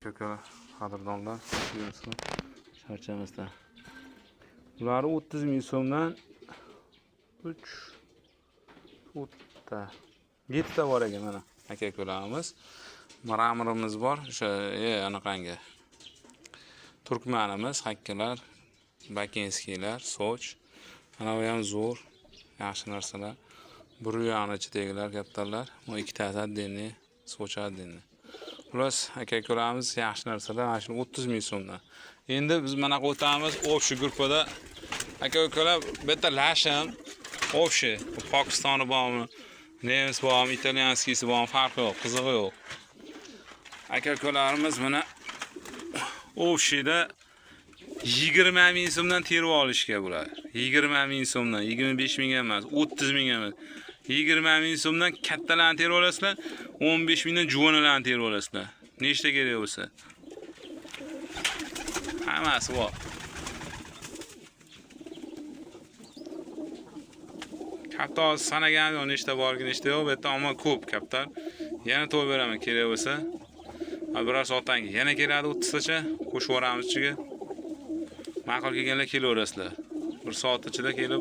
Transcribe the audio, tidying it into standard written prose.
Aka qadrdonlar, yursin charchamasdan. Bular 30 ming so'mdan 3 ta 7 ta bor ekan mana aka ukalarimiz. Mramorimiz bor, o'sha anaqangi. Turkmanimiz, hakkalar, bakinskiylar, soch. Mana bu ham zo'r, yaxshi narsalar. Buruyani ichidagilar kattalar. Bu ikkitasi отдельный, soch отдельный. Xullas, aka ukalarimiz, yaxshi narsalar mana shu 30 ming so'mdan. Endi biz mana o'tamiz общий gruppada. Aka ukalar, bu yerda lashim общий. Pokistoni bormi, nemis bormi, итальянский si bormi, farqi yo'q, qizig'i yo'q. Aka ukalarimiz, mana общий da 20 ming so'mdan terib olishga bo'ladi. 20 ming so'mdan, 25 ming emas, 30 ming emas. 20 ming so'mdan kattalarni terib olasizlar, 15 mingdan juvonilarni terib olasizlar. Nechta kerak bo'lsa. Hammasi bor. Kaptar hozir sanaganim yo'q, nechta borki, nechta yo'q. Bu yerda ammo ko'p kaptar. Yana to'y beraman kerak bo'lsa. Ha, biror soatdan keyin yana keladi 30 tacha, qo'shib yuboramiz ichiga. Ma'qul kelganlar kelaverasizlar. Bir soat ichida kelib